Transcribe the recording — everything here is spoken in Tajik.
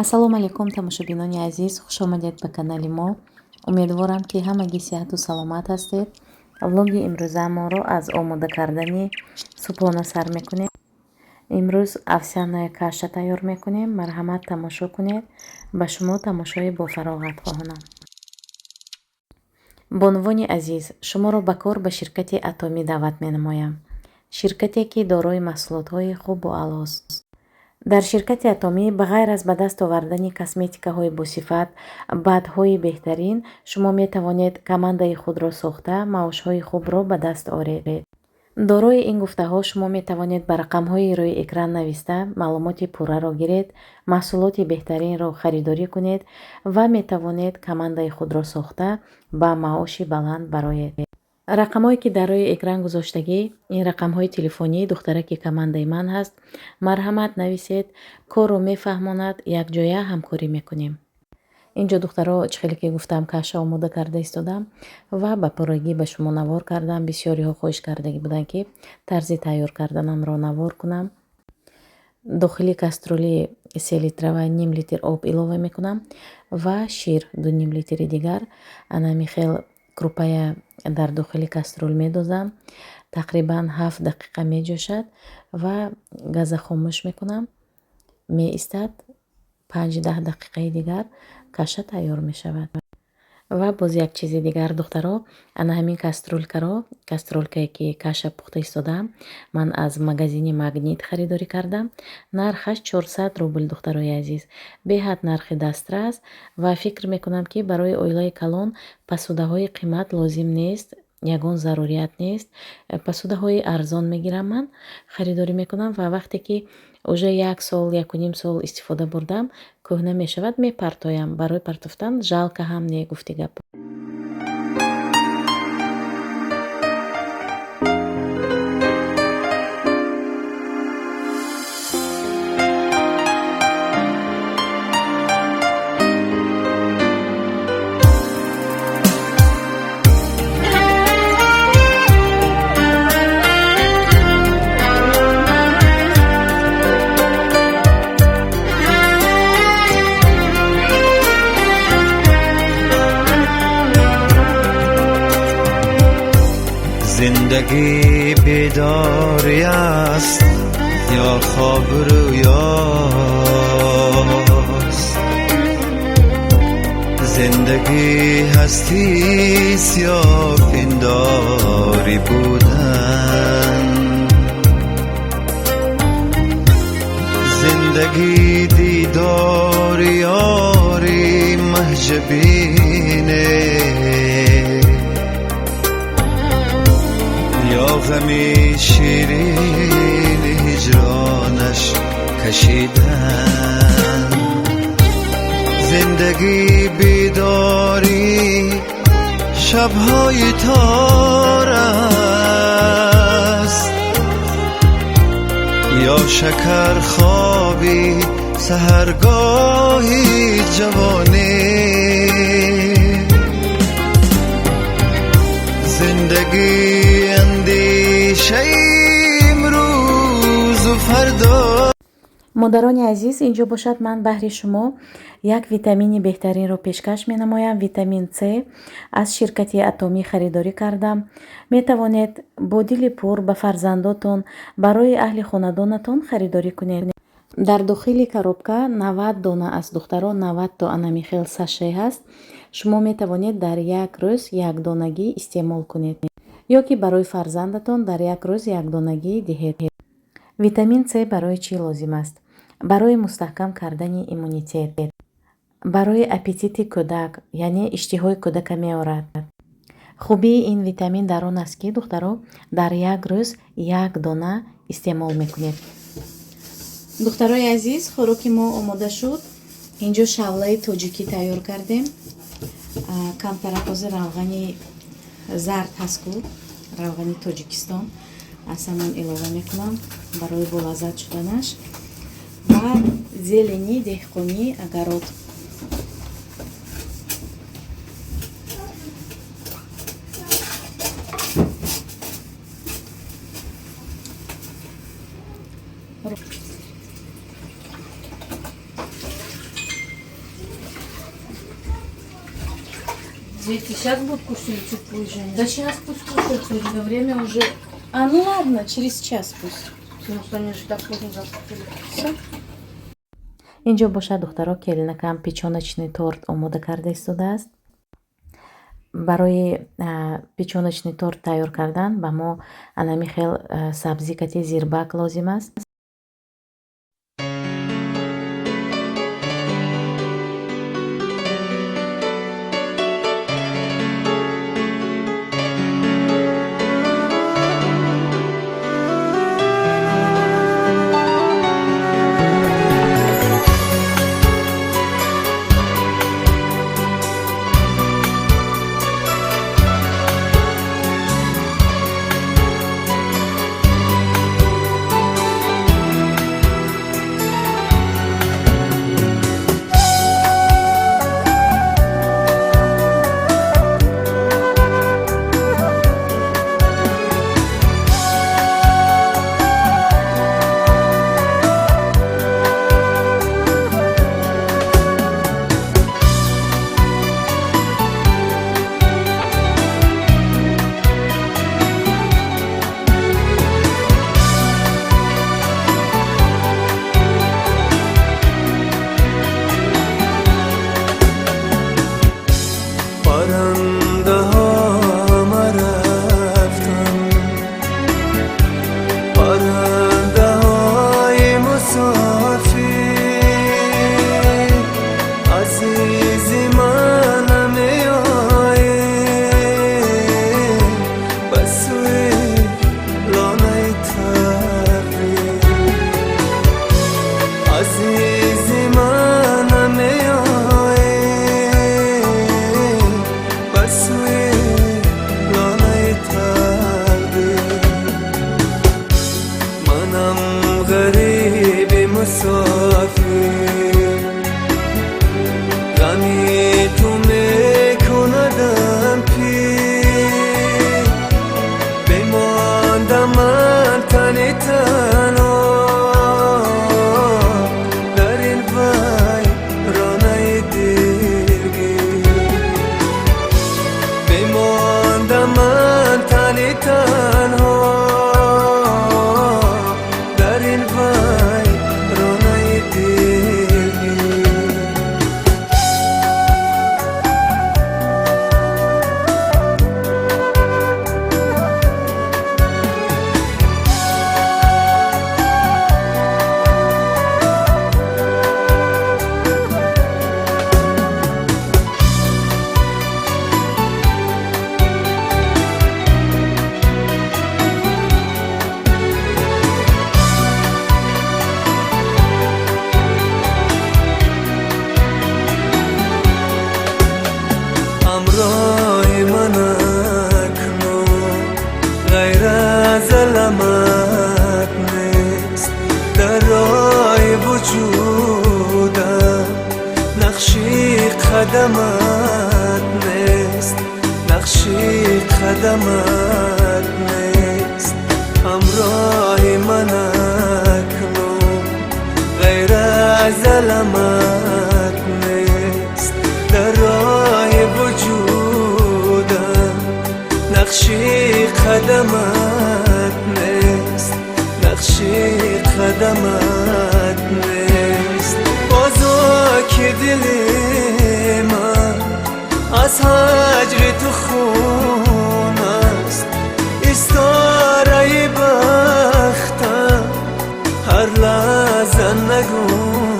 Ассалому алайкум, тамошобинони азиз, хушомадед ба канали мо. Умедворам, ки ҳамагӣ сиҳату саломат ҳастед. Влоги имрӯзаамонро аз омода кардани субҳона сар мекунем. Имрӯз овсяная каша тайёр мекунем. Марҳамат, тамошо кунед. Ба шумо тамошои бофароғат хоҳонам. Бонувони азиз, шуморо ба кор ба ширкати Атомӣ даъват менамоям, ширкате, ки дорои маҳсулотҳои хубу аълост. Дар ширкати Атомӣ ба ғайр аз ба даст овардани косметикаҳои босифат, БАДҳои беҳтарин, шумо метавонед командаи худро сохта, маошҳои хубро ба даст оред. Дорои ин гуфтаҳо, шумо метавонед ба рақамҳои рӯи экран нависта, маълумоти пурраро гиред, маҳсулоти беҳтаринро харидорӣ кунед ва метавонед командаи худро сохта, ба маоши баланд бароед. Рақамҳое, ки дар рӯи экран гузоштагӣ, ин рақамҳои телефонии духтараки командаи ман ҳаст. Марҳамат, нависед, корро мефаҳмонад, якҷоя ҳамкорӣ мекунем. Инҷо, духтаро, чӣ хеле ки гуфтам, каша омода карда истодам ва ба пуррагӣ ба шумо навор кардам. Бисёриҳо хоҳиш кардагӣ буданд, ки тарзи тайёр карданамро навор кунам. Дохили кастрюли 3 литрава ним литр об илова мекунам ва шир 2,5 литри дигар. Анами хел крупая дар дохили кастрюл медозам, тақрибан 7 дақиқа меҷӯшад ва газа хомӯш мекунам. Меистад 5-10 дақиқаи дигар, каша тайёр мешавад. Ва боз як чизи дигар, духтаро, ана ҳамин кастрюлькаро, кастрюлькае, ки каша пухта истодаам, ман аз магазини Магнит харидорӣ кардам. Нархаш 400 рубл, духтарои азиз, беҳад нархи дастрас. Ва фикр мекунам, ки барои оилаи калон посудаҳои қимат лозим нест, ягон зарурият нест. Посудаҳои арзон мегирам, ман харидорӣ мекунам ва вақте ки уже як сол, 1,5 сол истифода бурдам, кӯҳна мешавад, мепартоям. Барои партофтан жалко ҳам не, гуфти гап. زندگی بیداری است یا خواب رویاست؟ زندگی هستی یا پنداری بودن؟ زندگی دیدار یاری مهجبینه یا غمی شیرین هجرانش کشیدن؟ زندگی بیداری شبهای تار است یا شکر خوابی سحرگاهی جوانی؟ زندگی اندیشه امروز و فردا. Модарони азиз, инҷо бошад, ман баҳри шумо як витамини беҳтаринро пешкаш менамоям. Витамин С аз ширкати Атомӣ харидорӣ кардам. Метавонед бо дили пур ба фарзандотон, барои аҳли хонадонатон харидорӣ кунед. Дар дохили коробка 90 дона аст, духтаро, 90 то анами хел саше ҳаст. Шумо метавонед дар як рӯз якдонагӣ истеъмол кунед ё ки барои фарзандатон дар як рӯз якдонагӣ диҳед. Витамин С барои чӣ лозим аст? Барои мустаҳкам кардани иммунитет, барои аппетити кӯдак, яъне иштиҳои кӯдака меорад. Хубии ин витамин дар он аст, ки, духтаро, дар як рӯз як дона истеъмол мекунед. Духтарои азиз, хӯроки мо омода шуд. Инҷо шавлаи тоҷикӣ тайёр кардем. Камтарак ҳозир равғани зард ҳаст ку, равғани Тоҷикистон, аз ҳамон илова мекунам барои болаззат шуданаш ва зелени деҳқонӣ, огород. Дети сейчас будут кушать или чуть позже? Да сейчас пусть кушают, уже время уже. А, ну ладно, через час пусть. Потому что они же так поздно завтракали. Все. Инҷо бошад, духтаро, келинакам печёночный торт омода карда истодааст. Барои печёночный торт тайёр кардан ба мо анами хел сабзӣ кати зирбак лозим аст. Паранда ҳама рафтан, парандаҳои мусофир, азизи ман намеоед ба сӯи лонаи тақдир, азизи ман намеоед ба сӯи лонаи тақдир. Манам ғариби мусофир, ғами ту мекунадам пир, бимондам ман тани танҳо дар ин вайронаи дилгир, бимондам ман тани танҳо дар ин вайронаи дилгир. Ҳамроҳи ман акнун ғайр аз аламат нест, дар роҳи вуҷудам нақши қадамат нест, нақши қадамат нест. Ҳамроҳи ман акнун ғайр аз аламат нест, дар роҳи вуҷудам нақши қадамат нест, нақши қадамат нест. Бозо ки дили ман аз ҳаҷри ту хун аст, истораи бахтам ҳар лаҳза нагун.